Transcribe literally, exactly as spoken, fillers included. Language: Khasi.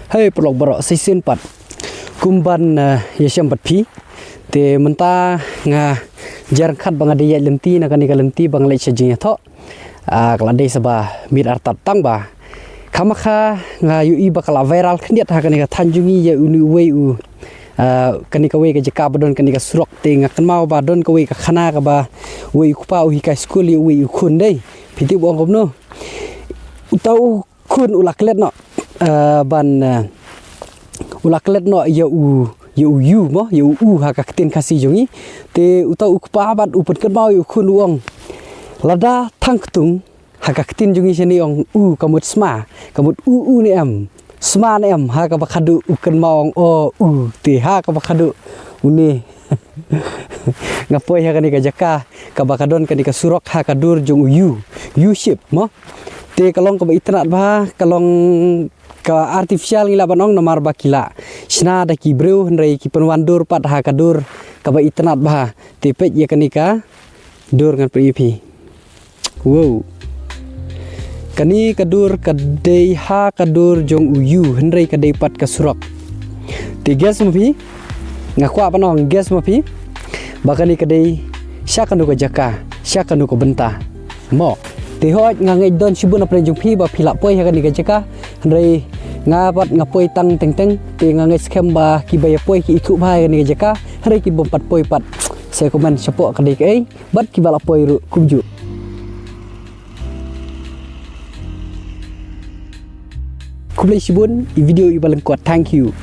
Hei paralok baroh, shisien pat kum ban ïashem bad phi. Te mynta nga jia ryngkat ba nga dei ïaid lynti na kane ka lynti ba nga leit sha jingïathoh. Ka la dei sa ba miet artat tang ba khamkha nga ïohi ba ka la viral khyndiat ha kane ka thaiñ jong ngi ïa une uwei u kane kawei ka jaka ba don kane ka surok. Te nga kynmaw ba don kawei ka khana kaba uwei u kpa u hikai skul ïa uwei u khun, dei phi tip u ong kumno? Uta u khun u la klet noh ban u la klet noh ïa u, ïa u ïu mo, ïa u u ha ka ktien Khasi jong ngi. Te uta u kpa bad u pynkynmaw ïa u khun u ong, lada thang ktung ha ka ktien jong ngi shane ong u, ka mut sma, ka mut u u ne em, sma ne em, ha kaba khadduh u kynmaw ong o u. Te ha kaba khadduh une nga poi ha kane ka jaka kaba ka don kane ka surok ha ka dur jong u ïu, ïu ship mo. Te ka long kaba itynnad bha, ka long ka artificial ngi lah ban ong namar ba ki la shna da ki briew, hynrei ki pynwan dur pat ha ka dur kaba itynnad bha. Te peit ïa kane ka dur ngan peit ïa phi. Wow. Kane ka dur ka dei ha ka dur jong u ïu, hynrei ka dei pat ka surok. Te guess ma phi, nga kwah ban ong guess ma phi ba kane ka dei sha kano ka jaka, sha kano ka bynta mo. Te hooid, nga ngeit don shibun na pdeng jong phi ba phi la poi ha kane ka jaka, hynrei nga pat nga poi tang teng teng. Te nga ngeit skhem ba kiba ïa poi ki ithuh bha ha kane ka jaka, hynrei ki bym pat poi pat, sa comment shapoh ka dei kaei bad kiba la poi ruh kumjuh. Khublei shibun, i video iba lyngkot, thank you.